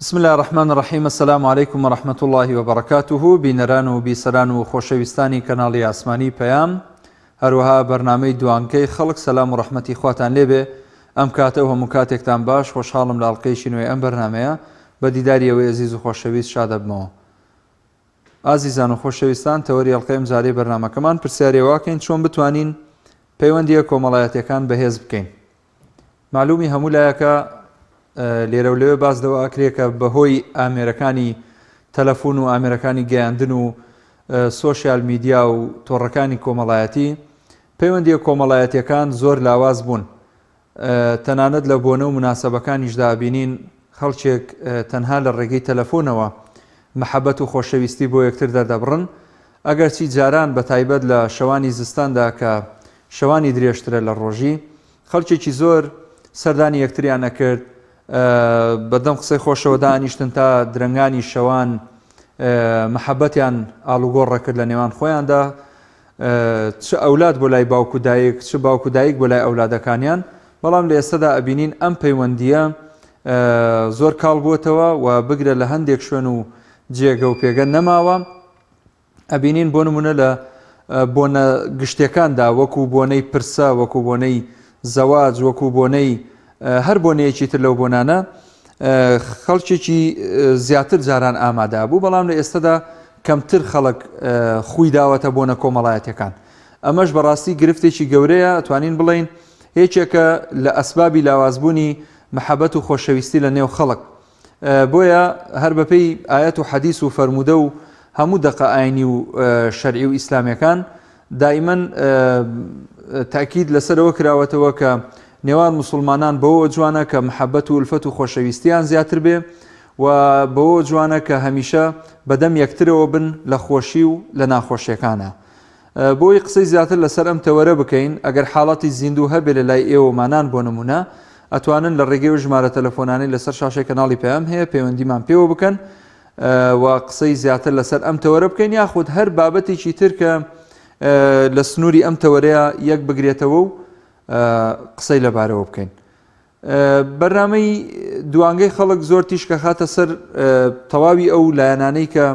بسم اللە الرحمن الرحیم السلام علیکم و رحمة اللە و بەرەکاته بینەران و بیسەران و خۆشەویستانی کەناڵی ئاسمانی پەیام هەروەها بەرنامەی دوانکەی خەڵک سەلام و ڕەحمەتی خواتان لێبێ ئەم کاتە و هەموو کاتێکتان باش خۆشحاڵم لە ئەڵقەیەکی نوێی ئەم بەرنامەیە بە دیداری ئێوەی ئەزیز و خۆشەویست شادەبمەوە ئازیزان و خۆشەویستان تەوەری ئەڵقەی ئەمجارەی بەرنامەکەمان پرسیاری ئەوەکەین چۆن بتوانین پەیوەندییە کۆمەڵایەتیەکان بەهێز بکەین مەعلومی هەموو لایەکە لێرە و لەوێ باس لەوە ئەکرێ کە بەهۆی ئامێرەکانی تەلەفۆن و ئامێرەکانی گەیاندن و سۆشیال میدیا و تۆڕەکانی کۆمەڵایەتی پەیوەندیە کۆمەڵایەتیەکان زۆر لاواز بوون تەنانەت لە بۆنە و مناسبەکانیشدا بینین خەڵکێک تەنها لە ڕێگەی تەلەفۆنەوە مەحەبەت و خۆشەویستی بۆ یەکتر دەردەبڕن ئەگەرچی جاران بە تایبەت لە شەوانی زستاندا کە شەوانی درێژترە لە ڕۆژی خەڵکێکی زۆر سەردانی یەکتریان ئەکرد، بە دەم قسەی خۆشەوە دانیشتن تا درەنگانی شەوان مەحەبەتیان ئاڵوگۆڕ ئەکرد لە نێوان خۆیاندا، چ ئەولاد بۆ لای باوک و دایک، چ باوک و دایک بۆ لای ئەولادەکانیان، بەڵام لە ئێستەدا ئەبینین ئەم پەیوەندییە زۆر کاڵ بووەتەوە و بگرە لە هەندێک شوێن و جێگە و پێگە نەماوە. ئەبینین بۆ نمونە لە بۆنە گشتیەکاندا وەکو بۆنەی پرسە وەکو بۆنەی زەواج وەکو بۆنەی هەر بۆنەیەکی تر لەو بۆنانە خەڵکێکی زیاتر جاران ئامادا بوو بەڵام لە ئێستادا کەمتر خەڵک خوی داوەتە بۆنە کۆمەڵایەتەکان ئەمەش بەڕاستی گرفتێکی گەورەیە توانین بڵین یەکێکە لە ئەسبابی لاوازبوونی محەبەت و خۆشەویستی لە نێو خەڵک بۆیە هەر بەپێی ئایەت و حەدیس و فەرموودە و هەموو دەقە ئاینی و شەرعی و ئیسلامیەکان دائیمەن تاکید لەسەرەوە کراوەتەوە کە نێوان مسلمانان بەوە جوانە کە محەبەت و ئولفەت و خۆشەویستیان زیاتر بێ و بەوە جوانە کە هەمیشە بەدەم یەکترەوە بن لە خۆشی و لە ناخۆشیەکانە. بۆی قسەی زیاتر لەسەر ئەم تەوەرە بکەین، ئەگەر حاڵەتی زیندوو هەبێ لە لای ئێوەمانان بۆ نموونە، ئەتوانن لە ڕێگەی ئەو ژمارە تەلەفۆنانەی لەسەر شاشەی کەناڵی پەیام هەیە پەیوەندیمان پێوە بکەن و قسەی زیاتر لەسەر ئەم تەوەرە بکەین یاخود هەر بابەتێکی تر کە لە سنووری ئەم تەوەرەیە یەک بگرێتەوە و قسەی لەبارەوە بکەین. بەرنامەی دوانگەی خەڵک زۆر تیشکە خاتە سەر تەواوی ئەو لایەنانەی کە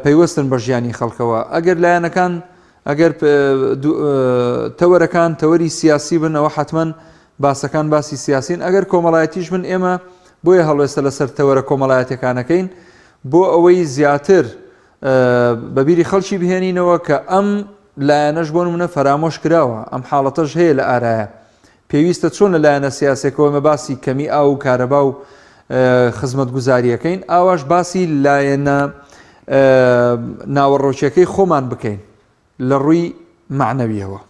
پەیوەستن بە ژیانی خەڵکەوە ئەگەر لایەنەکان ئەگەر تەوەرەکان تەوەری سیاسی بن ئەوە حتمما باسەکان باسی سیاسین ئەگەر کۆمەڵایەتیش بن ئێمە بۆیە هەڵوێستە لەسەر تەوەرە کۆمەڵایەتەکانەکەین بۆ ئەوەی زیاتر بەبیری خەڵکی بهێنینەوە کە ئەم لایەنەش بۆ نمونە فەرامۆش کراوە ئەم حاڵەتەش هەیە لە ئارایە پێویستە چۆن لە لایەنە سیاسیەکەوە ئێمە باسی کەمی ئاو و کارەبا و خزمەتگوزاریەکەین ئاواش باسی لایەنە ناوەڕۆکیەکەی خۆمان بکەین لە ڕووی معنەویەوە.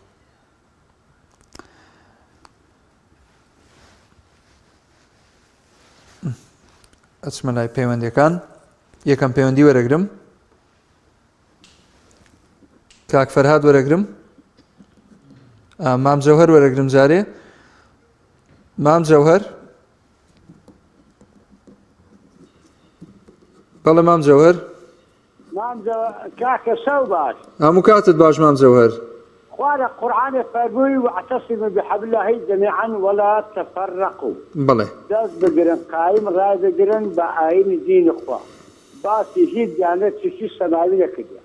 ئەچمە لای پەیوەندەکان یەکەم پەیوەندی وەرەگرم کاک فەرهاد وەرەگرم مام جەوهەر وەرەگرم جارێ مام جەوهەر بەڵێ مام جەوهەر کاکە شەو باش هەموو کاتت باش مام جەوهەر خوا لە قورعانێ فەرمووی واعتصموا بحبل الله جميعا ولا تفرقوا بەڵێ دەست بگرن قایم ڕایبگرن بە ئاینی دینی خوا باسی هیچ دیانەتێکی سەماوی نەکردیە.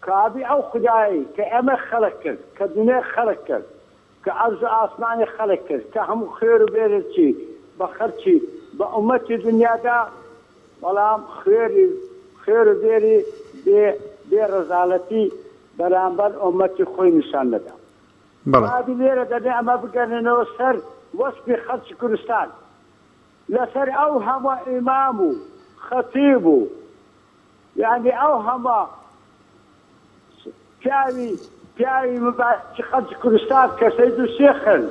کابی ئەو خودایەی کە ئێمەی خەلق کرد، کە دونیای خەلق کرد، کە ئەرز و ئاسمانی خەلق کرد، کە هەموو خێر و بێرێکی بە خەلکی بە ئوممەتی دونیا دا، بەڵام خوێری خێر و بێری بێ بێ ڕەزالەتی بەرامبەر ئوممەتی خۆی نیشان نەدا. بەڵێ. کابی لێرە دەبێ ئەمە بگەرێنەوە سەر وەسفی خەلکی کوردستان. لەسەر ئەو هەموە ئیمام و خەتیب و یانی ئەو هەموە پیاوی پیاوی مبارەکی خەڵکی کوردستان کە سەید و شێخن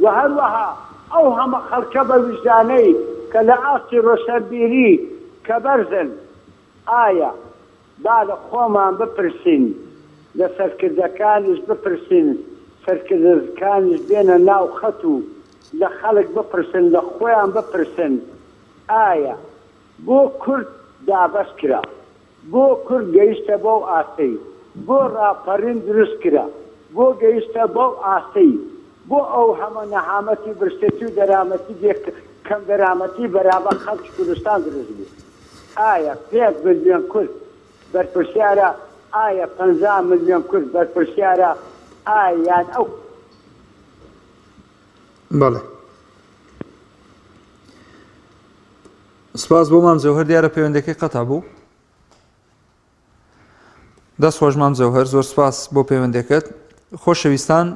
و هەروەها ئەو هەمە خەڵکە بە ویژدانەی کە لە ئاستی ڕۆشەنبیری کە بەرزن ئایا با لە خۆمان بپرسین، لە سەرکردەکانیش بپرسین، سەرکردەکانیش بێنە ناو خەت و لە خەڵک بپرسن، لە خۆیان بپرسن ئایا بۆ کورد دابەش کرا؟ بۆ کورد گەیشتە بەو ئاستەی؟ بۆ ڕاپەڕین دروست کرا؟ بۆ گەیشتە بەو ئاستەی؟ بۆ ئەو هەمە نەهامەتی و برسێتی و دەرامەتی بێ. کەمدەرامەتی بەرامبەر خەڵکی کوردستان دروست بوو؟ ئایا پێنج ملیۆن کورد بەرپرسیارە؟ ئایا 50 ملیۆن کورد بەرپرسیارە؟ ئایا یان ئەو. بەڵێ. سپاس بۆ مام جەوهەر دیارە پەیوەندەکەی قەتع بوو. دەست خۆش مام جەوهەر زۆر سپاس بۆ پەیوەندەکەت خۆشەویستان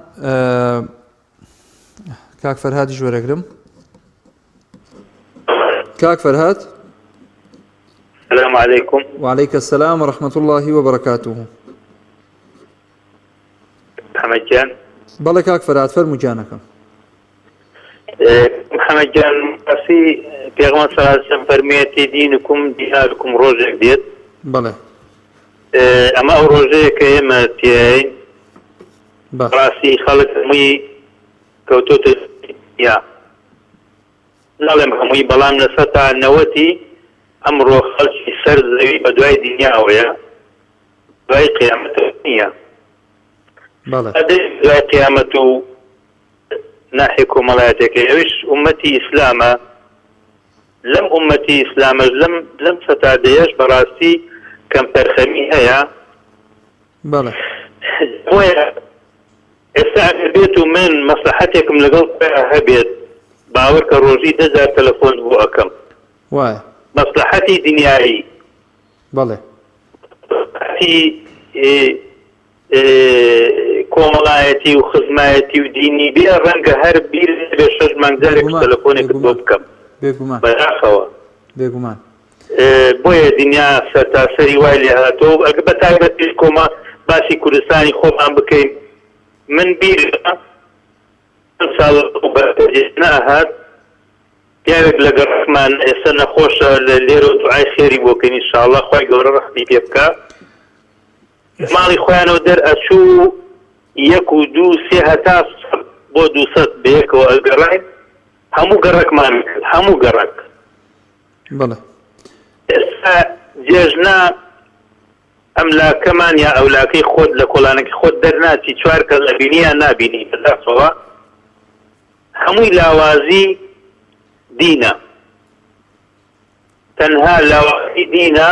کاک فەرهادیش وەرەگرم کاک فەرهاد السلام عليكم وعليك السلام ورحمة الله وبركاته محمد گیان بەڵێ کاک فەرهاد فەرموو گیانەکەم محمد گیان باسی پێغەمبەر صلی الله علیه وسلم فەرموویەتی دینکم دیارکم ڕۆژێک دێت بەڵێ ئەمە ئەو ڕۆژەیە کە ئێمە تێین ڕاستی خەڵک هەمووی کەوتۆتە یا ناڵێم هەمووی بەڵام لە سەتا نەوەتی ئەمڕۆ خەڵکی سەر زەوی بە دوای دنیاوەیە دوای قیامەتەوە نییە دوای قیامەت و ناحیە کۆمەڵایەتەکەی ئەویش ئومەتی ئیسلامە لەم ئومەتی ئیسلامەش لەم لەم سەتادەیەش بەڕاستی کەمتەرخەمی هەیە بەڵێ بۆیە ئێستا ئەگەر بێت و من مەسلحەتێکم لەگەڵ خۆیا هەبێت باوەڕ کە ڕۆژی دە جار تەلەفۆنت بۆ ئەکەم وایە مەسلحەتی دنیایی بەڵێ مەسلحەتی کۆمەڵایەتی و خزمایەتی و دینی بێ ڕەنگە هەر بیرم نەبێ شەش مانگ جارێک بێگومان تەلەفۆنێکت بۆ بێگومان بکەم بێگومان بەداخەوە بێگومان. بۆیە دنیا سەرتاسەری وای لێ هاتووە و ئەگەر بە تایبەتیش کۆمە باسی کوردستانی خۆمان بکەین من بیرمە چەند ساڵ لەمەوبەر نەئەهات پیاوێک لە گەڕەکمان ئێستا نەخۆشە لە لێرەوە دوعای خێری بۆ کەین ان شاء اللە خوای گەورە ڕەحمی پێ بکا لە ماڵی خۆیانەوە دەر ئەچوو یەک و دوو سێ هەتا سەد بۆ دووسەد بەیەکەوە ئەگەڕاین هەموو گەڕەکمان کرد هەموو گەڕەک بەڵێ. ئێستا جێژنە ئەملاکەمان یا ئەولاکەی خۆت لە کۆڵانەکەی خۆت دەرناچی چوار کەس ئەبینی یان نابینی بەداخەوە هەمووی لاوازی دینە تەنها لاوازی دینە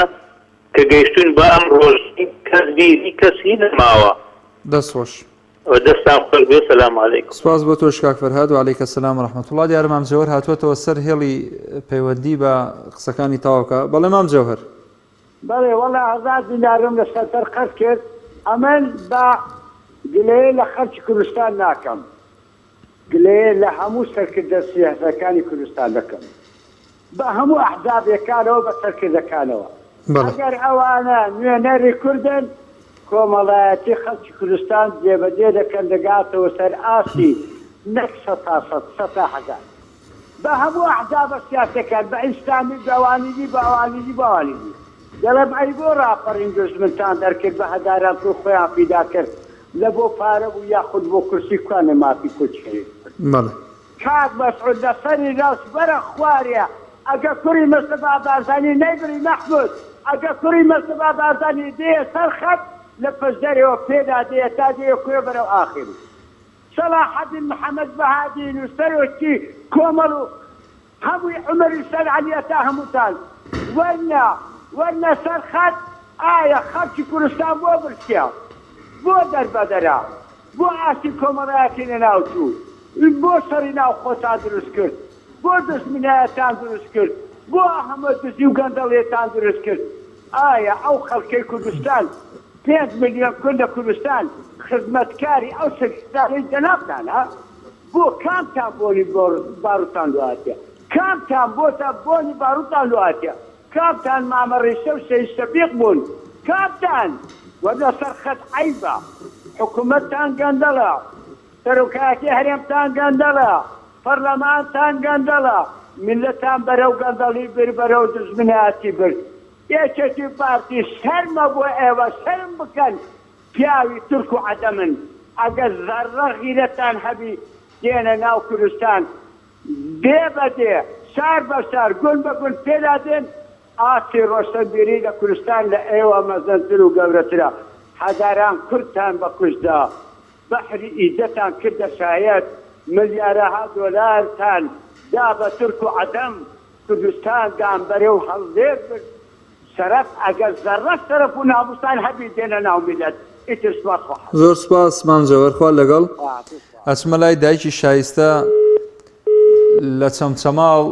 کە گەیشتوین بە ئەم ڕۆژەی کەس بیری کەسی نەماوە. دەست خۆش. دەستان خۆش بێ سلام علیکم. سپاس بۆ تۆش کاک فەرهاد و علیک السلام و رحمە اللە دیارە مام جەوهەر هاتووەتەوە سەر هێڵی پەیوەندی بە قسەکانی تەواو کا بەڵێ مام جەوهەر. بەڵێ وەڵا هەزار دینارم لە سەنتەر قەرز کرد ئەمن بە گلەیی لە خەڵکی کوردستان ناکەم گلەیی لە هەموو سەرکردە سیاسەکانی کوردستان دەکەم بە هەموو ئەحزابێکانەوە بە سەرکردەکانەوە ئەگەر ئەوانە نوێنەری کوردن کۆمەڵایەتی خەڵکی کوردستان جێبەجێ دەکەن دەگاتەوە سەر ئاستی نەک سەتا سەد سەتا هەزار بە هەموو ئەحزابە سیاسەکان بە ئیسلامی بە ئەوانی دی بە ئەوانی دی بە ئەوانی دی دەڵێم ئەی بۆ ڕاپەڕین دوژمنتان دەرکرد بە هەزاران کورد خۆیان فیدا کرد لە بۆ پارە بوو یاخود بۆ کورسی کوانێ مافی کورد شەهید کرد. بەڵێ. کاک مەسعود لە سەری ڕاست وەرە خوارێ ئەگە کوڕی مستەفا بارزانی نەیبڕی مەحمود ئەگە کوڕی مستەفا بارزانی دێیە سەر خەت لە پشدەرەوە پێدا دێیە تا دێیە کوێ بەرەو ئاخری سەڵاحەدین محەمەد بەهادین و سەرۆکی کۆمەڵ و هەمووی عومەری سەر عەلی هەتا هەمووتان وەرنە وەرنە سەر خەت ئایا خەڵکی کوردستان بۆ برسیە بۆ دەربەدەرە بۆ ئاستی کۆمەڵایەتی لەناو چوو بۆ شەڕی ناوخۆتان دروست کرد بۆ دوژمنایەتان دروست کرد بۆ هەموو دزی و گەندەڵیتان دروست کرد ئایا ئەو خەڵکەی کوردستان پێنج ملیۆن کورد لە کوردستان خزمەتکاری ئەو سەرکردانەی جەنابتانە؟ بۆ کامتان بۆنی باروتان لۆ هاتیە؟ کامتان بۆتە بۆنی باروتان لۆ هاتیە؟ کامتان مامە ڕیشە و شەهید شەفیق بوون؟ کامتان؟ وەرنە سەر خەت عەیبە. حکومەتتان گەندەڵە. سەرۆکایەتی هەرێمتان گەندەڵە. پەڕلەمانتان گەندەڵە. میللەتان بەرەو گەندەڵی برد بەرەو دوژمنایەتی برد. یەکێتی و پارتی شەرمە بۆ ئێوە شەرم بکەن پیاوی تورک و عەجەمن ئەگەر زەڕڕە غیرەتان هەبی دێنە ناو کوردستان دێ بە دێ شار بە شار گوند بە گوند پێدا دێن ئاستی ڕۆشنبیری لە کوردستان لە ئێوە مەزنتر و گەورەترە هەزاران کوردتان بە کوشت دا بەحری ئیجەتان کردە شایەت ملیارەها دۆلارتان. دا بە تورک و عەدەم کوردستان دان بەرێو هەڵدێر برد شەرەف ئەگەر زەڕە شەرەف و ناموستان هەبی دێنە ناو میلەت ئیتر سوپاس خوا حافز. زۆر سوپاس مام جەوهەر خوا لەگەڵ. ئەچمە لای دایکی شایستە لە چەمچەماڵ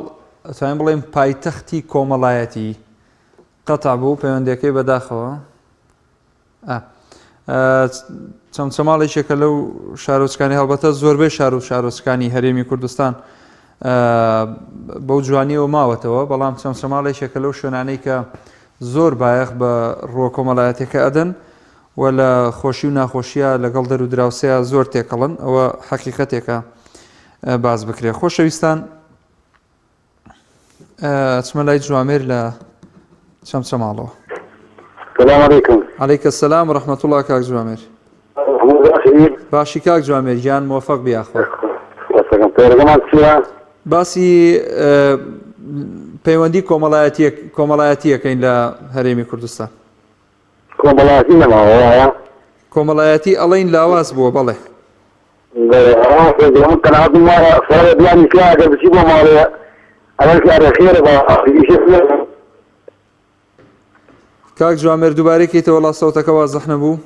ئەتوانین بڵێین پایتەختی کۆمەڵایەتی قەتع بوو پەیوەندیەکەی بەداخەوە. چەمچەماڵ یەکێکە لەو شارۆچکانی هەڵبەتە زۆربەی شار و شارۆچکانی هەرێمی کوردستان بەو جوانیەوە ماوەتەوە بەڵام چەمچەماڵ یەکێکە لەو شوێنانەی کە زۆر بایەخ بە ڕووە کۆمەڵایەتەکە ئەدەن و لە خۆشی و ناخۆشیە لەگەڵ دەر و دراوسەیە زۆر تێکەڵن ئەوە حەقیقەتێکە باز بکرێ خۆشەویستان ئەچمە لای جوامێر لە چەمچەماڵەوە. سلام علیکم. علیک السلام و رحمة الله کاک جوامێر. باشی کاک جوامێر گیان مۆفەق بی یاخوا. باسی پەیوەندی کۆمەڵایەتیەک کۆمەڵایەتیەکەین لە هەرێمی کوردستان. کۆمەڵایەتی نەماوە وایە؟ کۆمەڵایەتی ئەڵێین لاواز بووە بەڵێ. بەڵێ ڕاستە من قەناعەتم وایە ساڵێ بیانی کە ئەگەر بچی بۆ ماڵێ ئەڵێن کە ئەرێ خێرە بە ئیشێ کاک جوامێر دووبارەی کەیتەوە وەڵا سەوتەکە وازح نەبوو.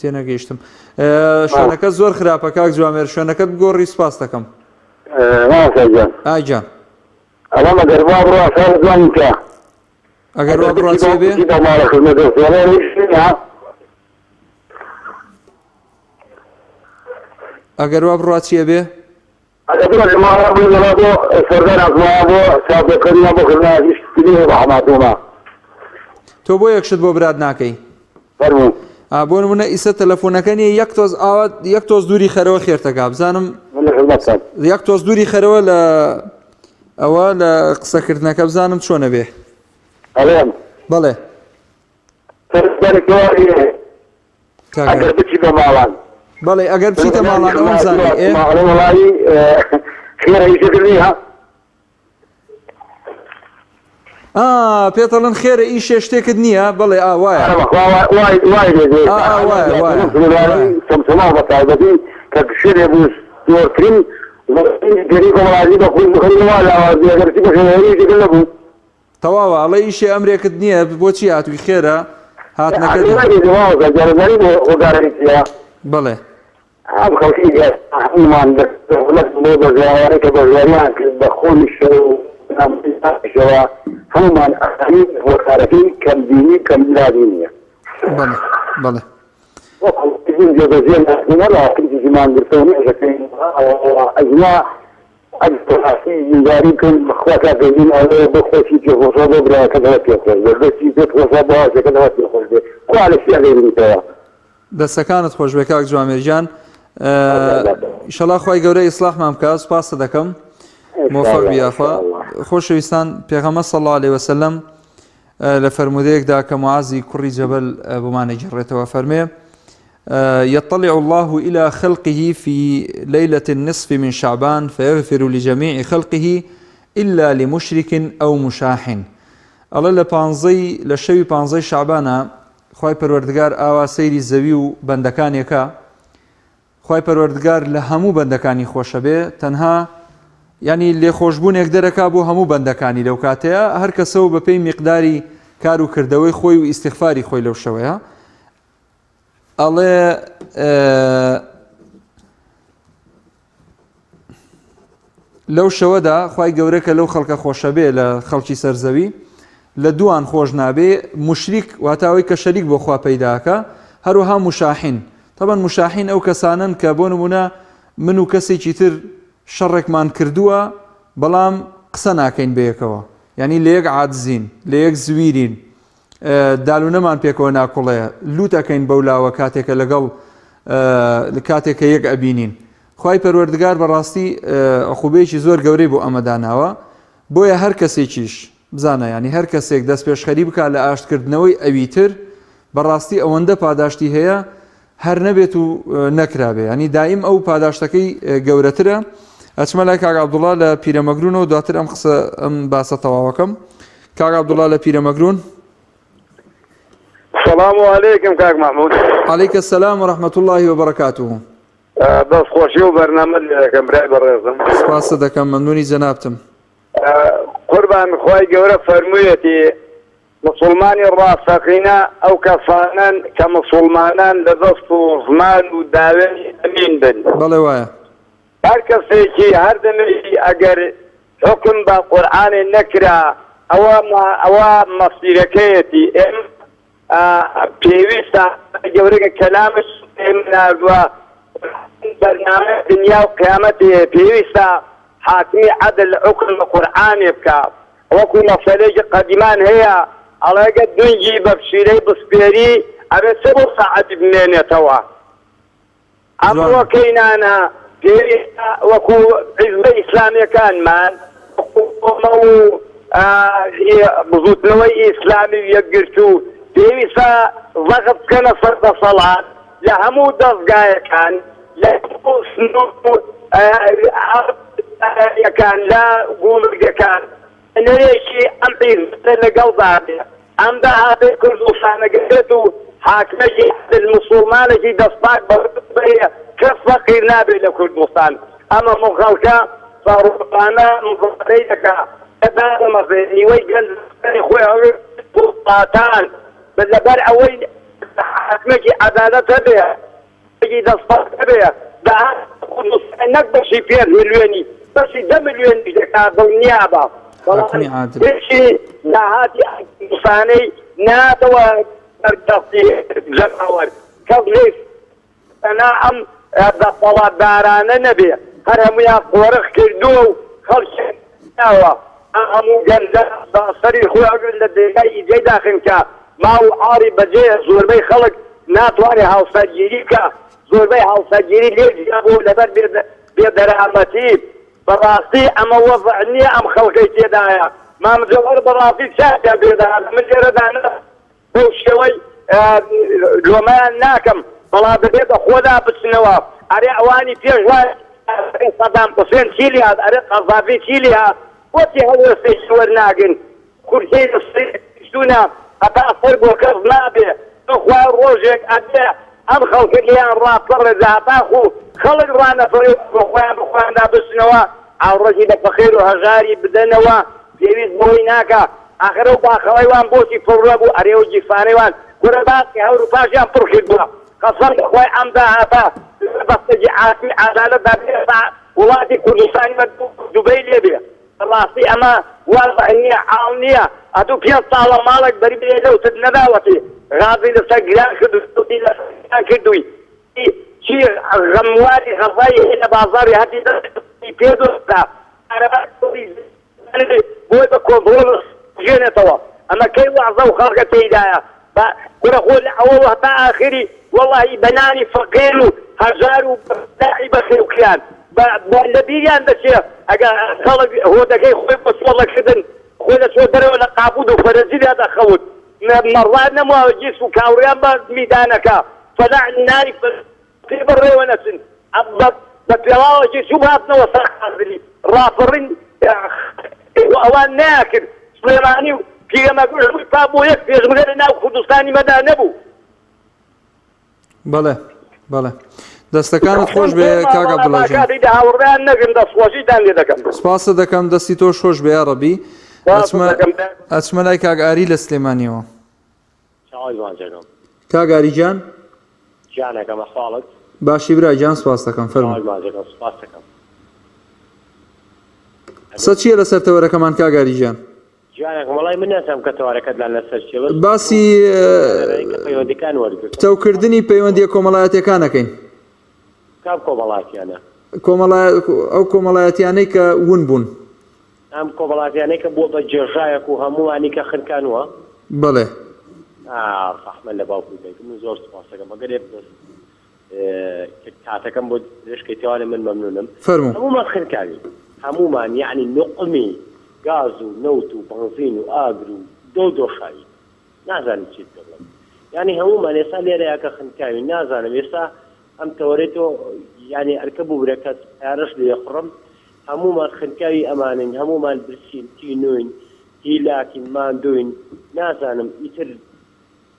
تێنەگەیشتم شوێنەکە زۆر خراپە کاک جوامێر شوێنەکەت بگۆڕی سپاس دەکەم. مامۆستا گیان. ئا گیان. ئەڵێم ئەگەر وا بڕوا ساڵ جوانی کە. ئەگەر وا بڕوا چێ بێ؟ بچی بۆ ماڵە خزمەت دەست ئەڵێ ئیش نییە. ئەگەر وا بڕوا چیە بێ؟ ئەگەر بڕوا لە ماڵە بڵێ وەڵا بۆ سەردان هاتمەوە بۆ چاوپێکەوتن یان بۆ خزمەت ئیش نییە بە حەماتومە. تۆ بۆ یەک شت بۆ برات ناکەی؟ فەرموو. ئا بۆ نمونە ئیسە تەلەفۆنەکە نییە یەک تۆز ئاوا یەک تۆز دووری خەرەوە خێرتەکا بزانم من لە خزمەتتان. یەک تۆز دووری خەرەوە لە ئەوە لە قسەکردنەکە بزانم چۆنە بێ. ئەڵێم. بەڵێ. سەرەکەوە ئەگەر بچی بۆ ماڵان. بەڵێ ئەگەر بچیتە ماڵان ئەوەم زانی ئێ. ئەڵێ وەڵایی خێرە ئیشەکە نییە. ئا پێتەڵن خێرە ئیشێ شتێکت نییە بەڵێ ئا وایە چەمچەماڵ بە تایبەتی کە شوێنێ بوو زۆرترین گەری کۆمەڵایەتی بە خۆی بخەری وا لاوازی ئەگەر چی بەخێری جگە نەبوو تەواوە ئەڵێ ئیشێ ئەمرێکت نییە بۆچی هاتووی خێرە هاتنەکە بەڵێ ئەم خەڵکی ئێستا هەموومان بە دەوڵەت بۆ بەشدارانەی کە بەشداریان کرد بە خۆمیشەوە و نامۆیشەوە هەموومان ئەزانین هۆکارەکەی کەم بینی و کەم ئیرادی نییە. بەڵێ بەڵێ. وەکو ئیزن جێبەجێ ناکەین وەلا کردیشی مانگرتە و نوێژەکەین ئەگینا ئەگەر بەڕاستی دینداری بکەین بەخوا کاک گەردین ئەوەیە بۆ خۆشی پێ خۆشە بۆ برایەکەت هەر پێ خۆش بێ بۆ چی پێت خۆشە بۆ هاوسێکەت هەر پێ خۆش بێ کوا لە چیا دەیبینیتەوە. دەستەکانت خۆشبێ کاک جوامێر گیان ئیشەڵا خوای گەورە ئیسلاحمان بکات سوپاست دەکەم مۆفەق بی یاخوا خۆشەویستان پێغەمبەر صلی الله علیه وسلم لە فەرموودەیەکدا کە معازی کوڕی جەبەل بۆمان ئەگێڕێتەوە فەرمێ يطلع الله إلى خلقه في ليلة النصف من شعبان فيغفر لجميع خلقه إلا لمشرك أو مشاحن ئەڵێ لە پانزەی لە شەوی پانزەی شعبانە خوای پەروەردگار ئاوا سەیری زەوی و بەندەکانیەکا خوای پەروەردگار لە هەموو بەندەکانی خۆشەبێ تەنها ینی لێخۆشبوونێک دەرەکا بۆ هەموو بەندەکانی لەو کاتەیە هەر کەسەوە بەپێی میقداری کار و کردەوەی خۆی و ئیسیغفاری خۆی لەو شەوەیە ئەڵێ لەو شەوەدا خوای گەورە کە لەو خەڵکە خۆشەبێ لە خەڵکی سەرزەوی لە دووان خۆش نابێ مشریک واتە ئەوەی کە شەریک بۆ خوا پەیداکە هەروەها مشاحین تەبەن مشاحین ئەو کەسانن کە بۆ نمونە من و کەسێکی تر شەڕێکمان کردووە بەڵام قسە ناکەین بەیەکەوە یعنی لە یەک عادزین لە یەک زویرین دالونەمان پێکەوە ناکوڵێ لوت ئەکەین بەو لاوە کاتێکە لەگەڵ کاتێکە یەک ئەبینین خوای پەروەردگار بەڕاستی عقوبەیەکی زۆر گەورەی بۆ ئەمە داناوە بۆیە هەر کەسێکیش بزانە ینی هەر کەسێک دەست پێشخەری بک لە ئاشتکردنەوەی ئەوی تر بەڕاستی ئەوەندە پاداشتی هەیە هەر نەبێت و نەکرابێ ینی دایم ئەو پاداشتەکەی گەورەترە ئەچمە لای کاک عەبدوڵا لە پیرەمەگرونەوە دواتر ئەم قسە ئەم باسە تەواوەکەم کاک عەبدوڵا لە پیرەمەگرون سلام علیکم کاک محمود علیک السلام و رحمة الله و برکاته. دەست خۆشی و بەرنامەت لێ دەکەم برای بەڕێزم. سپاست دەکەم مەمنونی جەنابتم. قوربان خوای گەورە فەرموویەتی موسوڵمانی ڕاستەقینە ئەو کەسانەن کە موسوڵمانان لە دەست و زمان و داوێنی ئەمین بن. بەڵێ وایە. هەر کەسێکی هەر دەمێکی ئەگەر حوکم بە قورعانێ نەکرا ئەوە ئەوە مەسیرەکەیەتی ئێمە پێویستە گەورەکە کەلامش ئێمە ناردووە بەرنامە دنیا و قیامەتی پێویستە حاکمی عەدل حوکم بە قورعانێ بکا وەکو مەسەلێکی قەدیمان هەیە ئەڵێ گەر دونگی بە پشیلەی بسپێری ئەبێ چ بۆ ساعەتی بمێنێتەوە. ئەمڕۆ کەینانە پێویستە وەکو حیزبە ئیسلامیەکانمان وەکو کۆمەڵ و بزوتنەوەی ئیسلامی و یەکگرتوو پێویستە زەخت بکەنە سەر دەسەڵات لە هەموو دەزگایەکان لە هەموو سنور و ەکان لە گومرگەکان نوێنەرێکی ئەم حیزبە لەگەڵدا بێ، ئەم داهاتەی کوردستانە گرێت و حاکمێکی عادل موسوڵمانێکی دەستپاک بەڕێوە بەرێ، کەس فەقیر نابێ لە کوردستان. ئەم هەموو خەڵکە ڕۆژانە موزاهەرەی دەکا، دادەمەزرێ، نیوەی گەنج سەری خۆی هەڵگرت بۆ وڵاتان، لەبەر ئەوەی حاکمێکی عەدالەت هەبێ. ی دەستپاک هەبێ داهاتی کوردستان نەک بەشی پێنج ملیۆنی بەشی دە ملیۆنیش دەکات دڵنیابە بەڵام حاکمی عادل. هیچی داهاتی ئەم کوردستانەی ناتەوە بەر دەستی جەماوەر کەس لێی تەنها ئەم دەسەڵاتدارانە نەبێ هەر هەموویان قۆرخ کردووە و خەڵکیان ناوە ئەم هەموو گەنجە بە سەری خۆی هەڵگرن لە دەرگای ئیجەی داخن کە ماڵ و عاڕی بەجێیە زۆربەی خەڵک ناتوانێ هاوسەرگیری بکا زۆربەی هاوسەرگیری لێ جیا بووە لەبەر بێ دەرامەتی بەڕاستی ئەمە وەزع نییە ئەم خەڵکەی تێدایە مام جەوهەر بەڕاستی چاکیان پێ دەهات من لێرەدا بەو شێوەی لۆمەیان ناکەم بەڵام دەبێت بە خۆدا بچنەوە ئەرێ ئەوانی پێش وای سەدام حوسێن چی لێهات ئەرێ قەزافی چی لێهات بۆچی هەڵوێستێکی وەرناگرن کورسەی لەسەر هەتا سەر بۆ کەس نابێ بەخوا ڕۆژێک ئەبێ ئەم خەڵکە لێیان ڕاپەڕێ جا هەتاکو خەڵک ڕانەپەڕێ و بە خۆیان بە خۆیاندا بچنەوە ئاوڕێکی لە فەقیر و هەژاری بدەنەوە پێویست بەوەی ناکا ئاخر ئەو باخەڵەی وان بۆچی پڕ نەبوو ئەرێ ئەو گیرفانەی وان کورە باخی هەوروپاشیان پڕ کردووە قەسەم بەخوای ئەم داهاتە لە بەستەکی عاقلی عەدالەتدا بێ وڵاتی کوردستانی بە دوبەی لێ بێ. بەڕاستی ئەمە وازع نیە عاڵ نیە ئەتوو پێنج ساڵە ماڵێک بەری بێ نەوتت نەداوەتی غازی لەسەر گران کردووی نەوتی لەسەر گران کردووی چی غەمواری غەزای هەیە لە بازاڕی هەرچی دەستی پێ دۆزرا کارەبا بۆی بە کۆنتڕۆڵ ژێنێتەوە ئەمە کەی وەعزە و خەڵکە تێیدایە با کورە خۆ لە ئەوەوە هەتا ئاخری وەڵاهی بە نانی فەقێر و هەژار و بەلاحی بەخێو کران بە بە لە بیریان دەچێ ئەگە خەڵک هۆدەکەی خۆی بۆ چۆڵەکردن خۆی دەچوە دەرەوە لە قابوود و فەرەجیدا دەخەوت مەڕوان نەماوە گیس و کاوڕیان بە میدانەکە فەلاح نانی پێ بەڕێوە نەچن بە پێڵاوەکی چوو هاتنەوە سەر حازری ڕاپەڕین و ئەوان ناکرد سلێمانی و پیرەمەگرون هەمووی پا بۆ یەک پێشمەرگە لە ناو کوردستانی مەدا نەبوو. بەڵێ بەڵێ دەستەکانت خۆش بێ کاک عەبدوڵا گیان. هاوڕێیان نەگرن دەستخۆشیتان لێ دەکەم. سپاست دەکەم دەستی تۆش خۆش بێ یاڕەبی. ئەچمە ئەچمە لای کاک ئاری لە سلێمانیەوە. چاوەی جوان جێگەم. کاک ئاری گیان. گیانەکەم ئەحواڵت. باشی برا گیان سپاست دەکەم فەرموو. چاوەی جوان جێگەم سپاست دەکەم. قسە چیە لەسەر تەوەرەکەمان کاک ئاری گیان؟ گیانەکەم وەڵای من نازانم کە تەوارەکەت لان لەسەر چیە بەس باسی کە پەیوەندیەکان وەرگرتم پتەوکردنی پەیوەندیە کۆمەڵایەتیەکان ئەکەین. کام کۆمەڵاتیانە؟ کۆمەڵا ئەو کۆمەڵایەتیانەی کە ون بوون. ئەم کۆمەڵاتیانەی کە بووە بە جێژایەک و هەمووانی کە خنکانووە؟ بەڵێ. ئا ڕەحمەت لە باوک و دایکم من زۆر سوپاستەکەم ئەگەر یەک بەس کاتەکەم بۆ درێژ کەی تێوانێ من مەمنونم. فەرموو. هەموومان خنکاوین هەموومان یەعنی نوقمی گاز و نەوت و بەنزین و ئاگر و دۆ و دۆشاوین نازانم چیت پێ بڵێم یانی هەموومان ئێستا لێرەیا کە خنکاوین نازانم ئێستا ئەم تەوەرەی تۆ یانی ئەرکە ببورە کە تارەش لێ خوڕم هەموومان خنکاوی ئەمانین هەموومان برسین تینوین هیلاکین ماندوین نازانم ئیتر.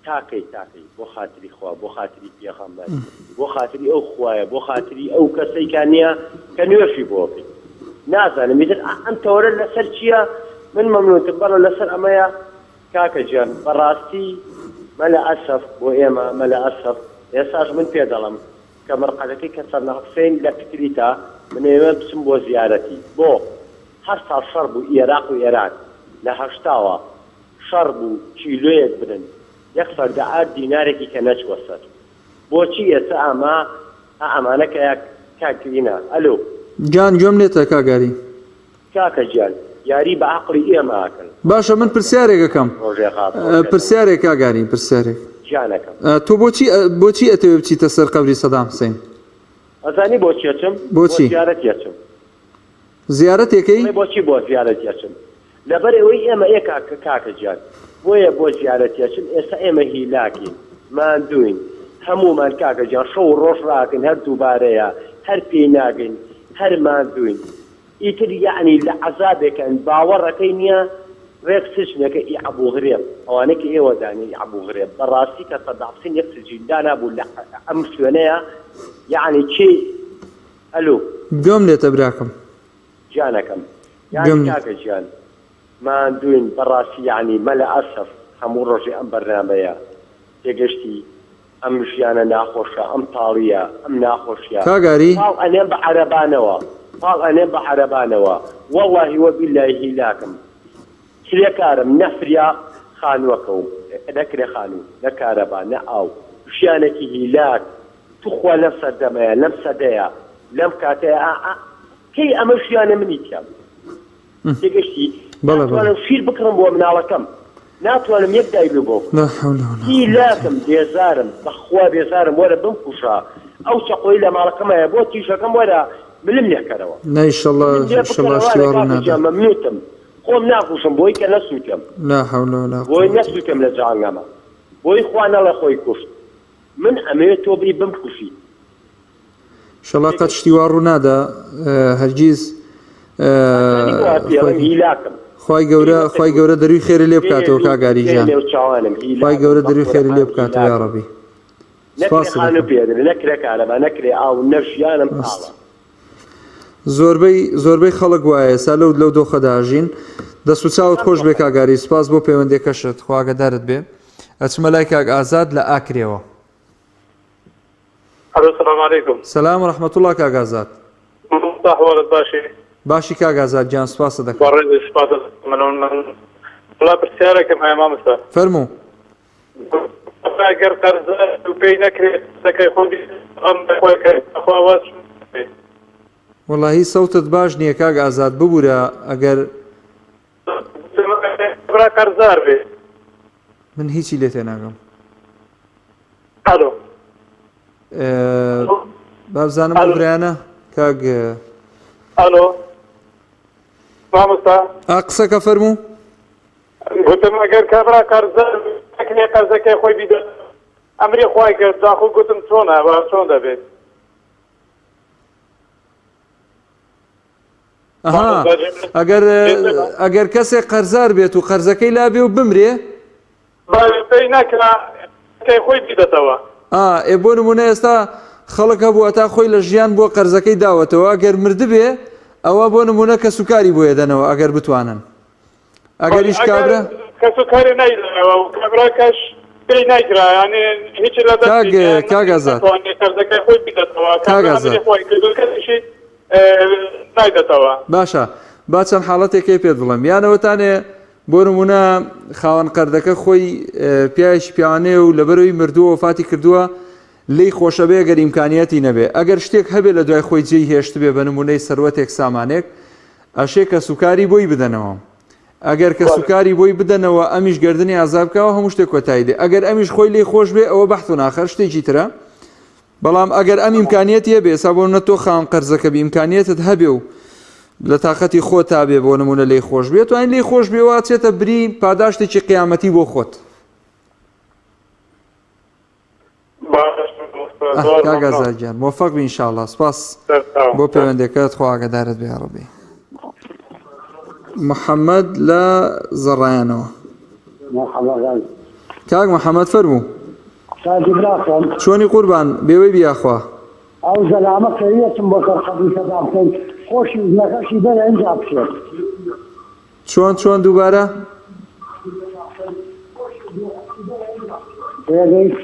تاکەی تاکەی بۆ خاتری خوا بۆ خاتری پێغەمبەر بۆ خاتری ئەو خوایە بۆ خاتری ئەو کەسەی کە نییە کە نوێژی بۆ بکەی نازانم ئیتر ئەم تەوەرە لەسەر چییە من مەمنونتم بەڵێ لەسەر ئەمەیە کاکە گیان بەڕاستی مەلە ئەسەف بۆ ئێمە مەلە ئەسەف ئێستاش من پێ دەڵێم کە مەرقەدەکەی کە سەدام حسین لە تکریتە من ئەیەوێ بچم بۆ زیارەتی بۆ هەر ساڵ شەڕ بوو ئێراق و ئێران لە هەشتاوە شەڕ بوو کیلۆیەک برنج یەک فەردە ئارد دینارێکی کە نەچووە سەر بۆچی ئێستا ئەمە ئا ئەمانە کە کاک گرینا ئەلۆ. گیان گوێم لێتە کاک ئاری. کاکە گیان یاری بە عەقڵی ئێمە ئەکەن. باشە من پرسیارێک ئەکەم ڕۆژێ غاز ڕۆژێ نەوت. پرسیارێک کاک ئاری پرسیارێک. گیانەکەم. تۆ بۆچی بۆچی ئەتەوێ بچیتە سەر قەبری سەدام حسین؟ ئەزانی بۆچی ئەچم؟ بۆچی؟ بۆ زیارەتی ئەچم. زیارەتێکەی؟ بڵێ بۆچی بۆ زیارەتی ئەچم؟ لەبەر ئەوەی ئێمە ئێ کاکە کاکە گیان بۆیە بۆ زیارەتی ئەچم ئێستا ئێمە هیلاکین ماندووین هەموومان کاکە گیان شەو و ڕۆژ ڕاکەین هەر دووبارەیە هەر پێی ناگەین هەر ماندووین ئیتر یەعنی لە عەزابێکاین باوەڕەکەی نیە ڕێک سجنەکە ئی عەبوغرێب ئەوانەی کە ئێوە دانێ ئی عەبوغرێب بەڕاستی کە سەدام حسین یەک سجین دانابوو لە ئەم شوێنەیە یەعنی کێ ئەلو. گوێم لێتە براکەم. گیانەکەم یانی کاکە گیان ماندووین بەڕاستی یانی مەلە ئەسەف هەموو ڕۆژێ ئەم بەرنامەیە تێگەشتی ئەم ژیانە ناخۆشە ئەم تاڵیە ئەم ناخۆشیە کاک ئاری. پاڵ ئەنێم بە عەرەبانەوە پاڵ ئەنێم بە عەرەبانەوە وەڵاهی وەبیللای هیلاکم کرێکارم نە فریا خانوەکەوم نە کرێ خانوو نە کارەبا نە ئاو ژیانێکی هیلاک توخوا لەم سەردەمەیا لەم سەدەیا لەم کاتەیا ئا ئا کەی ئەمە ژیانە منی تیا بوو تێگەشتی بەڵێ بەڵێ. ناتوانم شیر بکڕم بۆ مناڵەکەم ناتوانم یەک دایبێ بۆ بکڕم لا حول ولا قوة هیلاکم بێزارم بەخوا بێزارم وەرە بمکوژە ئەو چەقۆی لە ماڵەکەمایە بۆ تیژەکەم وەرە ملم لێکەرەوە نا ئیشەڵا ملم لێ ئیشەڵا بکەرەوە شتی ئەرێ وا ڕوو کاکە نادا. گیان مەمنوتم خۆم ناکوژم بۆی کە نەسوتێم لا حول ولا بۆی قوة نەسوتێم لە جەهەنەمە بۆی خوا نەڵێ خۆی کوشت من ئەمەوێ تۆ بێی بمکوژی. شەڵا قەت شتی وا ڕوو نادا هەرگیز خوای گەورە خوای گەورە دەروی خێری لێ بکاتەوە کاک ئاری گیان خوای گەورە دەروی خێری لێ بکاتەوە یاڕەبی سپاست دەکەم. زۆربەی زۆربەی خەڵک وایە ئێستا لەو لەو دۆخەدا ئەژین دەست و چاوت خۆش بێ کاک ئاری سپاس بۆ پەیوەندیەکەشت خوا ئاگادارت بێ ئەچمە لای کاک ئازاد لە ئاکرێوە. ئەلۆ سلام علیکم. سلام و رحمت اللە کاک ئازاد. مامۆستا ئەحواڵت باشی؟ باشی کاک ئازاد گیان سوپاست دەکەم. بەڕێزی سوپاست دەکەم من من وەڵا پرسیارێکم هەیە مامۆستا. فەرموو. مامۆستا گەر قەرزار و پێی نەکرێت قسەکەی خۆی غەم بەخۆی کە خوا واز چۆن وەڵاهی سەوتت باش نییە کاک ئازاد ببورە ئەگەر برا قەرزار بێ. من هیچی لێ تێناگەم. ئەلۆ. بابزانم ئەو برایانە کاک ئەلۆ مامۆستا ئا قسەکە فەرموو. گوتم ئەگەر کابرا قەرزار نەکرێ قەرزەکەی خۆی بیدات ئەمری خوای کرد داخۆ گوتم چۆنە و چۆن دەبێت. ئەها ئەگەر ئەگەر کەسێک قەرزار بێت و قەرزەکەی لابێ و بمرێ پێی ناکرا کەی خۆی بیدەتەوە. ئا ئێ بۆ نمونە ئێستا خەڵک هەبوو هەتا خۆی لە ژیان بووە قەرزەکەی داوەتەوە ئەگەر مردبێ ئەوە بۆ نمونە کەسوکاری بۆ یەدەنەوە ئەگەر بتوانن ئەگەریش کابرا کەسوکاری نایدەنەوە و کابراکەش پێی ناکرا یانی هیچ لە دەستی کاک نییە، کاک ئازاد ناتوانێت قەرزەکەی خۆی بداتەوە کاک کابرا ئازاد ئەمری خۆی کردو کەسیشی نایدەتەوە. باشە با چەند حاڵەتێکەی پێت بڵێم یانەوەتانێ بۆ نمونە خاوەن قەردەکە خۆی پیاوێکی پیاوانەیە و لەبەرەوەی مردووە وەفاتی کردووە لێی خۆشەبێ گەر ئیمکانیەتی نەبێ ئەگەر شتێک هەبێ لە دوای خۆی جێی هێشتبێ بە نمونەی سەروەتێک سامانێک ئەشێ کەسوکاری بۆی بدەنەوە ئەگەر کەسوکاری بۆی بدەنەوە ئەمیش گردنی ئازا بکەوە هەموو شتێک کۆتایی دێ ئەگەر ئەمیش خۆی لێی خۆش بێ ئەوە بەحت و ناخەر شتێکی ترە بەڵام ئەگەر ئەم ئیمکانیەتی هەبێ ئێستا بۆ نمونە تۆ خاوەن قەرزەکە بی ئیمکانیەتت هەبێ و لە تاقەتی خۆت تا بێ بۆ نمونە لێی خۆش بێ توانین لێی خۆش بێ وا چێتە بری پاداشتێکی قیامەتی بۆ خۆت کاک ئازاد گیان مۆفەق بی ئینشاءاللە سپاس بۆ پەیوەندەکەت خوا ئاگادارت بێ یاڕەبی محەممەد لە زەڕایانەوە. کاک محەممەد فەرموو. سازی براکەم. چۆنی قوربان بێوەی بیاخوا. ئەو زەلامە کە یەتم بۆ سەر قەبری سەدام حسین خۆشی و ژنەکەشی بەرە ئینجا بچێت. چۆن چۆن دووبارە؟ تێگەیت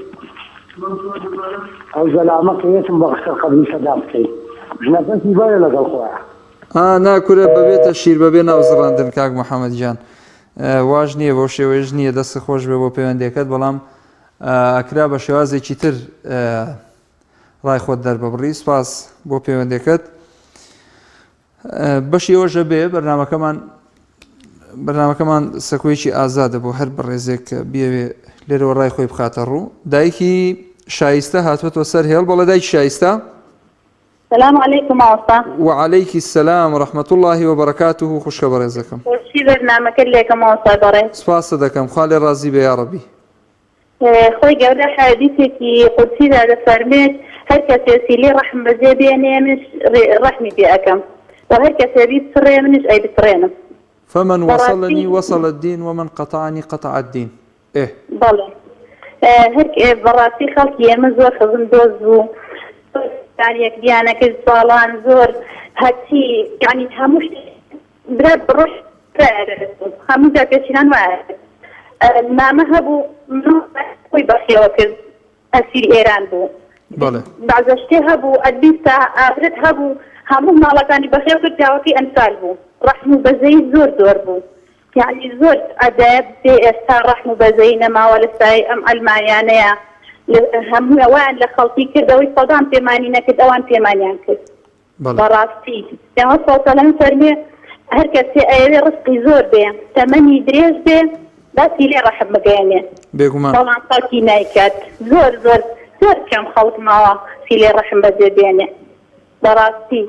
ئەو زەلامە کە یەتم بۆ سەر قەبری سەدام حسین ژنەکەشی بەرە لەگەڵ خۆیان. ئا نا کورە بەبێتە شیر بەبێ ناوزڕاندن کاک محەممەد گیان واش نییە بەو شێوەیەش نییە دەست خۆش بێ بۆ پەیوەندەکەت بەڵام ئەکرا بە شێوازێکی تر ڕای خۆت دەرببڕی سپاس بۆ پەیوەندەکەت بەشی ئەوەشە بێ بەرنمەکەمان بەرنمەکەمان سەکۆیەکی ئازادە بۆ هەر بەڕێزێک کە بیەوێ لێرەوە ڕای خۆی بخاتە ڕوو دایکی شایستە هاتووەتەوە سەر هێڵ بەڵێ دایکی شایستە سلام علیکم مامۆستا. وعلیک السلام ورحمة اللە وبرکاته خوشکە بەڕێزەکەم. خۆشی بەرنامەکەت لێکەم مامۆستای بەڕێز. سوپاست دەکەم خوا لێ ڕازی بێ یاڕەبی. خوای گەورە حەدیسێکی قودسیدا دەفەرموێت هەر کەسێ سیلەی ڕەحم بەجێ بێنێ منیش ڕەحمی پێ ئەکەم وە هەر کەسێ بیپچڕێ منیش ئەیبچڕێنم. فمن بەڕاستی وصلنی وصل الدین ومن قطعنی قطع الدین ئێ. بەڵێ هەر بەڕاستی خەڵکی ئێمە زۆر خزم دۆست بوو زۆر سەردانی یەکدیان ئەکرد ساڵان زۆر هەرچی یانی هەموو شتێک برا بڕۆش هەموو جار پێشینان وایە مامە هەبوو خۆی بەخێوە کرد ئەسیر ئێران بوو بەڵێ بەعزە شتێ هەبوو ئەتبیستا ئافرەت هەبوو هەموو ماڵەکانی بەخێو کرد پیاوەکەی ئەنفال بوو ڕەحم و بەزەیی زۆر زۆر بوو یەعنی زۆر عەجایب بێ ئێستا ڕەحم و بەزەیی نەماوە لە سایەی ئەم عەلمانیانەیە هەموو وایان لە خەڵکی کرد ئەوەی سەدام پێمانی نەکرد ئەوان پێمانیان کرد بەڵێ. بەڕاستی پێغەمبەر صلی اللە علیە وسلم فەرموێ هەر کەسێ ئەیەوێ ڕزقی زۆر بێ تەمەنی درێژ بێ با سیلەی ڕەحم بگەیەنێ بێگومان. بەڵام خەڵکی نایکات زۆر زۆر زۆر کەم خەڵک ماوە سیلەی ڕەحم بەجێ بێنێ بەڕاستی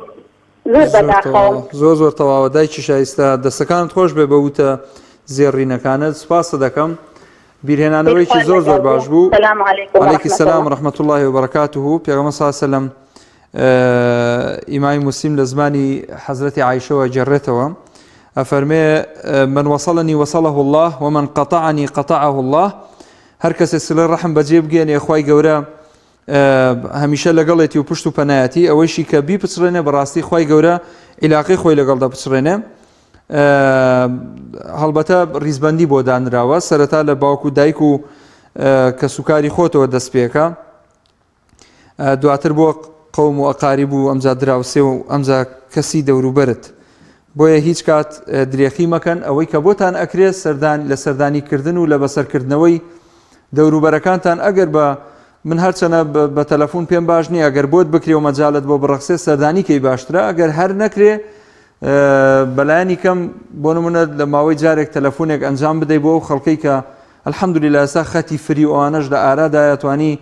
زۆر زۆر بەداخەوەم. تەواوە زۆر زۆر تەواوە دایکی شایستە دەستەکانت خۆش بێ بە وتە زێڕینەکانت سوپاست دەکەم بیرهێنانەوەیەکی خوات زۆر زۆر لەگەڵ باش بێ بوو سلام علیکم علیکی ورحمة سلام اللە. ورحمة اللە وبرکاته پێغەمبەر صلی الله علیه وسلم ئیمامی موسلیم لە زمانی حەزرەتی عایشەوە گێڕێتەوە ئەفەرمێ من وصلنی وصله الله ومن قطعنی قطعه الله هەر کەسێ سلەی ڕەحم بەجێ بگەێنێ خوای گەورە هەمیشە لەگەڵێتی و پشت و پەنایەتی ئەوەیشی کە بیپچڕێنێ بەڕاستی خوای گەورە عیلاقەی خۆی لەگەڵ دەپچڕێنێ هەڵبەتە ڕیزبندی بۆ دانراوە سەرەتا لە باوک و دایک و کەسوکاری خۆتەوە دەست پێکە دواتر بۆ قەوم و ئەقاریب و ئەمجا دراوسێ و ئەمجا کەسی دەوروبەرت بۆیە هیچ کات درێخی مەکەن ئەوەی کە بۆتان ئەکرێت سەردان لە سەردانی کردن و لە بەسەرکردنەوەی دەوروبەرەکانتان ئەگەر بە من هەرچەنە بە تەلەفۆن پێم باش نییە ئەگەر بۆت بکرێ و مەجالت بۆ بڕەخسێ سەردانی کەی باشترە ئەگەر هەر نەکرێ بەلایەنی کەم بۆ نمونە لە ماوەی جارێک تەلەفۆنێک ئەنجام بدەیت بۆ ئەو خەڵکەی کە الحمدللە ئێستا خەتی فری و ئەوانەش لە ئارادایە توانی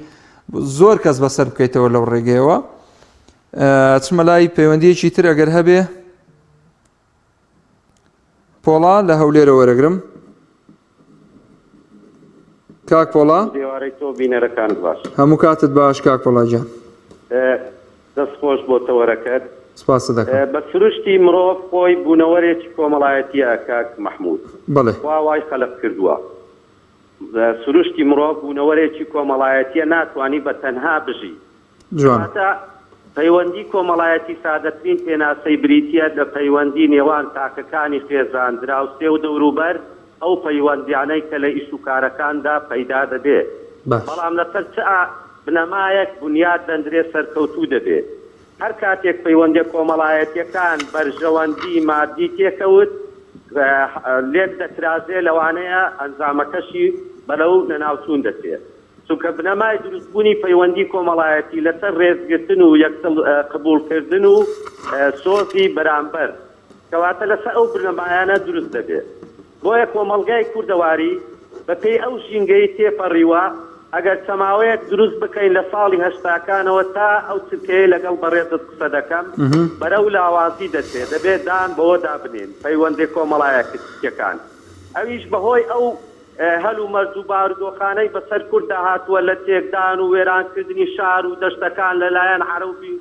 زۆر کەس بەسەر بکەیتەوە لەو ڕێگەیەوە چمە لای پەیوەندیەکی تر ئەگەر هەبێ پۆڵا لە هەولێرە وەرەگرم کاک پۆڵا دێوارەی تۆ بینەرەکانت باش هەموو کاتت باش کاک پۆڵا گیان دەست خۆش بۆ تەوەرەکەت. سپاست دەکەم. بە سروشتی مرۆڤ خۆی بوونەوەرێکی کۆمەڵایەتیە کاک مەحمود. بەڵێ. خوا وای خەلق کردووە. سروشتی مرۆڤ بوونەوەرێکی کۆمەڵایەتیە ناتوانی بە تەنها بژی. جوان. کەواتە پەیوەندی کۆمەڵایەتی سادەترین پێناسەی بریتیە لە پەیوەندی نێوان تاکەکانی خێزان، دراوسێ و دەوروبەر، ئەو پەیوەندیانەی کە لە ئیش و کارەکاندا پەیدا دەبێ. باش. بەڵام لەسەر چ بنەمایەک بونیاد دەندرێ سەرکەوتوو دەبێ. هەر کاتێک پەیوەندیە کۆمەڵایەتیەکان بەرژەوەندی مادی تێکەوت، لێک دەترازێ لەوانەیە ئەنجامەکەشی بەرەو لەناوچوون دەچێ. چونکە بنەمای دروستبوونی پەیوەندی کۆمەڵایەتی لەسەر رێزگرتن و یەکتر قبوڵکردن و سۆزی بەرامبەر، کەواتە لەسەر ئەو بنەمایانە دروست دەبێت. بۆیە کۆمەڵگای کوردەواری بەپێی ئەو ژینگەی تێپەڕیوە، ئەگەر چەماوەیەک دروست بکەین لە ساڵی هەشتاکانەوە تا ئەو چرکەیەی لەگەڵ بەڕێزت قسە دەکەم بەرەو لاوازی دەچێت، دەبێت دان بەوەدا بنێین پەیوەندە کۆمەڵایەتییەکان ئەویش بەهۆی ئەو هەل و مەرج و بارودۆخانەی بەسەر کورددا هاتووە لە تێکدان و وێرانکردنی شار و دەشتەکان لەلایەن عەرەوبی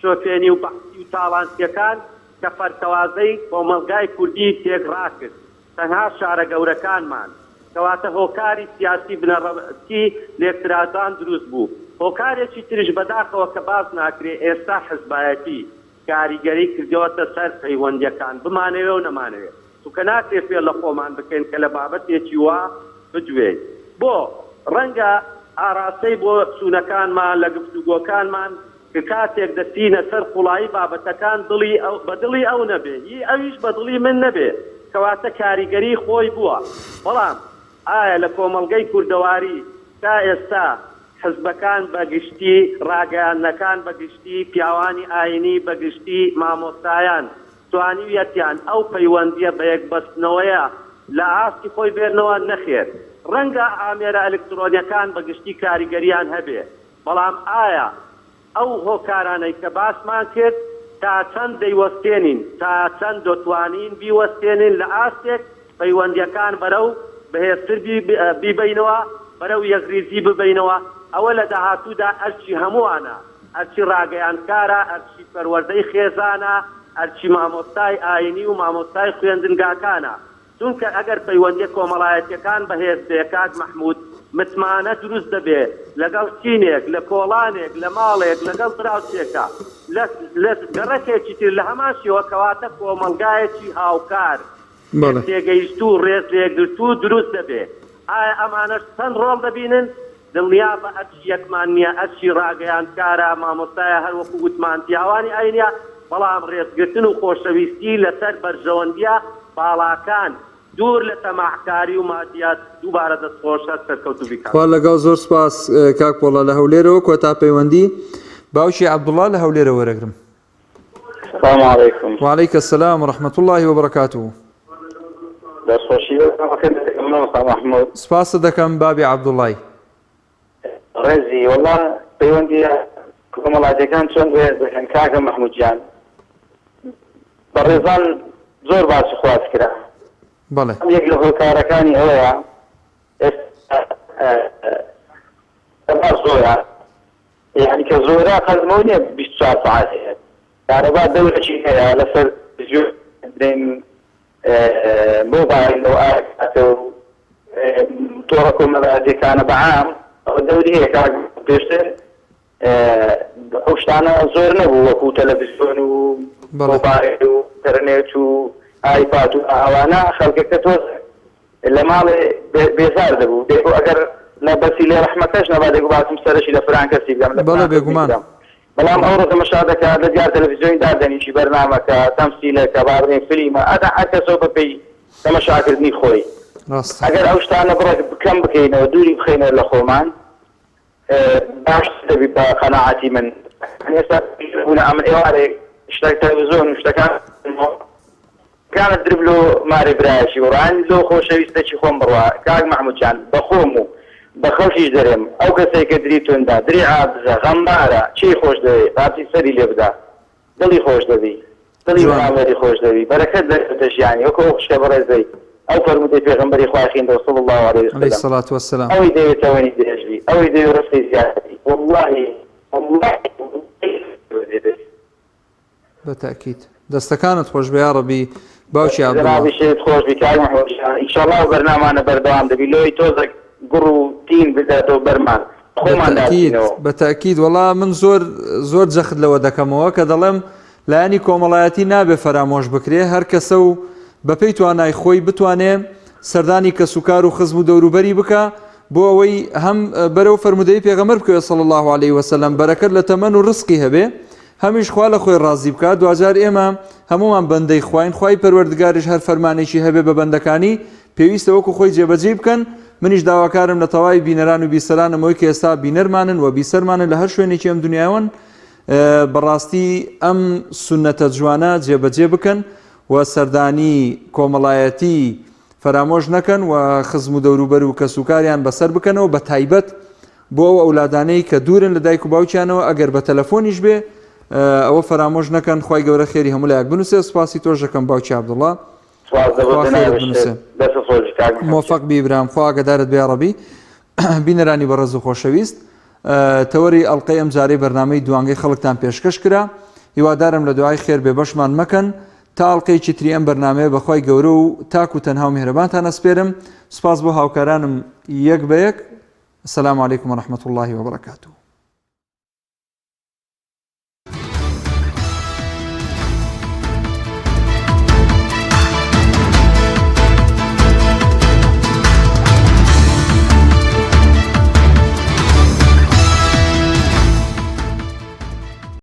شۆفێنی و بەعسی و تاڵانچیەکان کە پەرتەوازەی کۆمەڵگای کوردی تێکڕا کرد تەنها شارە گەورەکانمان. کەواتە هۆکاری سیاسی بنەڕەتی لێکترازان دروست بوو. هۆکارێکی تریش بەداخەوە کە باس ناکرێ ئێستا حزبایەتی کاریگەری کردۆتە سەر پەیوەندیەکان بمانەوێ و نەمانەوێ. چونکە ناکرێ فێڵ لە خۆمان بکەین کە لە بابەتێکی وا بدوێین. بۆ؟ ڕەنگە ئاراستەی بۆ چوونەکانمان لە گفتوگۆکانمان کە کاتێک دەچینە سەر قوڵایی بابەتەکان دڵی ئەو بە دڵی ئەو نەبێ هی ئەویش بە دڵی من نەبێ کەواتە کاریگەری خۆی بووە. بەڵام ئایا لە کۆمەڵگەی کوردەواری تا ئێستا حزبەکان بە گشتی، ڕاگەیاندنەکان بە گشتی، پیاوانی ئاینی بە گشتی، مامۆستایان توانیویەتیان ئەو پەیوەندییە بەیەکبەستنەوەیە لە ئاستی خۆی بێرنەوە؟ نەخێر. ڕەنگە ئامێرە ئەلکترۆنیەکان بە گشتی کاریگەرییان هەبێ، بەڵام ئایا ئەو هۆکارانەی کە باسمان کرد تا چەند دەیوەستێنین، تا چەند دەتوانین بیوەستێنین لە ئاستێک پەیوەندییەکان بەرەو بەهێزتر بیبەینەوە، بەرەو یەکریزی ببەینەوە، ئەوە لە داهاتوودا ئەرکی هەمووانە، ئەرکی ڕاگەیاندکارە، ئەرکی پەروەردەی خێزانە، ئەرکی مامۆستای ئاینی و مامۆستای خوێندنگاکانە، چونکە ئەگەر پەیوەندیە کۆمەڵایەتیەکان بەهێز بێ کاک مەحمود متمانە دروست دەبێ لەگەڵ چینێک، لە کۆڵانێک، لە ماڵێک، لەگەڵ دراوسێکە، لە لە گەڕەکێکی تر لە هەمان شێوە کەواتە کۆمەڵگایەکی هاوکار، بەڵێ. تێگەیشتوو، ڕێزلێگرتوو دروست دەبێ. ئایا ئەمانەش چەند ڕۆڵ دەبینن؟ دڵنیابە ئەرکی یەکمان نیە، ئەرکی ڕاگەیاندکارە، مامۆستایە هەر وەکو وتمان پیاوانی ئاینیە، بەڵام ڕێزگرتن و خۆشەویستی لەسەر بەرژەوەندیە باڵاکان دوور لە تەماعکاری و مادیات، دووبارە دەست خۆش هەر سەرکەوتوو بی کاک. خوا لەگەڵ زۆر سوپاس کاک پۆڵا لە هەولێرەوە کۆتا پەیوەندی باوکی عەبدوڵا لە هەولێرەوە وەرەگرم. سلام علیکم. وعلیک السلام و رحمة اللە و برکاته. دەستخۆشی بەرنامەکەت دەکەم مامۆستا مەحمود. سپاست دەکەم بابی عەبدوڵای. ڕێزی وەڵا پەیوەندیە کۆمەڵاتیەکان چۆن بەهێز دەکەن کاکە مەحمود گیان بەڕێزان زۆر باس و خواس کرا بەڵێ. یەک لە هۆکارەکانی ئەوەیە ئێستا کارەبا زۆرە یانی کە زۆرە قەرزمەوە نیە 24 سەعات هەیە کارەبا دەورەکی هەیە لەسەر تلفزیۆن بڵێن مۆبایل و ئایپاد و تۆڕە کۆمەڵایەتیەکانە بە عام ئەوە دەوری هەیە کاک پێشتر ئەو شتانە زۆر نەبوو وەکو تەلەڤزیۆن و مۆبایل و ئینتەرنێت و ئایپاد و ئەوانە خەڵکەکە تۆز لە ماڵێ بێزار دەبوو دەیگۆ ئەگەر لە بەسی لێ ڕەحمەکەش نەبا دەیگۆ باسم سەرەشی لە فران کەسی بدەم لە بەڵێ بێگومان. بەڵام ئەوڕۆ تەمەشا دەکا لە دیار تەلەفزیۆنی دادەنیشی بەرنامەکە تەمسیلەکە با بڵێین فلیمە ئەدا هەر کەسەو بە پێی تەمەشاکردنی خۆی ڕاستە. ئەگەر ئەو شتانە بڕێک کەم بکەینەوە دووری بخەینەوە لە خۆمان باشتر دەبی بە قەناعەتی من ئێستا بوونە ئەمن ئێوارێک شتێک تەلەفزیۆن و شتەکان کانە درب لۆ مارێ برایەکی بڕوا یان لۆ خۆشەویستەکی خۆم بڕوا کاک مەحمود جان بە خۆم و بە خەڵکیش دەرێم ئەو کەسەی کە دری توندە دری عابزە غەمبارە کێی خۆش دەوێ با بچی سەری لێ بدا دڵی خۆش دەبی دڵی جوانە. بەرامبەری خۆش دەبی بەرەکەت دەکەوتە ژیانی وەکو ئەو خوشکە بەڕێزەی ئەو فەرموودەی پێغەمبەری خوای خیندەوە صلی اللە علیه علیە وسلم الصلوة والسلام. ئەوەی دەوێ تەمەنی درێژ بی ئەوەی دەوێ ڕزقی زیاد بی واللهی واللهی واللهی بە تەئکید. دەستەکانت خۆش بێ یاڕەبی باوکی عەبدوڵا. جەنابی شێت خۆش بی کاک مەحمود گیان ئیشەڵا ئەو بەرنامانە بەردەوام دەبی لۆی تۆزەک گوڕ و تین بداتەوە بەرمان بە خۆمان تەئکید دابچینەوە. بە تەئکید وەڵا من زۆر زۆر جەخت لەوە دەکەمەوە کە دەڵێم لایەنی کۆمەڵایەتی نابێ فەرامۆش بکرێ هەر کەسە و بەپێی توانای خۆی بتوانێ سەردانی کەسوکار و خزم و دەوروبەری بکا بۆ ئەوەی هەم بەرەو فەرموودەی پێغەمبەر بکەوێ صلی اللە علیه وسلم بەرەکەت لە تەمەن و ڕزقی هەبێ هەمیش خوا لە خۆی ڕازی بکات دواجار ئێمە هەموومان بەندەی خواین خوای پەروەردگاریش هەر فەرمانێکی هەبێ بە بەندەکانی پێویستە وەکو خۆی جێبەجێی بکەن منیش داواکارم لە تەواوی بینەران و بیسەرانم ئەوەی کە ئێستا بینەرمانن و بیسەرمانن لە هەر شوێنێکی ئەم دنیاوەن بەڕاستی ئەم سونەتە جوانە جێبەجێ بکەن و سەردانی کۆمەڵایەتی فەرامۆش نەکەن و خزم و دەوروبەر و کەسوکاریان بەسەر بکەنەوە بە تایبەت بۆ ئەو ئەولادانەی کە دوورن لە دایک و باوکیانەوە ئەگەر بە تەلەفۆنیش بێ ئەوە فەرامۆش نەکەن خوای گەورە خێری هەموو لایەک بنووسێ سوپاسی تۆش دەکەم باوکی عەبدوڵا سوپاس دەبۆ خوا خێرت جەنابت بنووسێ دەستت خۆش بی کاک محمد مۆفەق بی برام خوا ئاگادارت بێ یاڕەبی بینەرانی بەڕێز و خۆشەویست تەوەری ئەڵلقەی ئەم جارەی بەرنامەی دوانگەی خەڵکتان پێشکەش کرا هیوادارم لە دوعای خێر بێ بەشمان مەکەن. تا ئەڵقەیەکی تری ئەم بەرنامەیە بەخوای گەورە و تاک و تەنها و میهرەبانتان ئەسپێرم. سوپاس بۆ هاوکارانم یەک بە یەک. السلام علیکم و رحمة اللە و برکاته.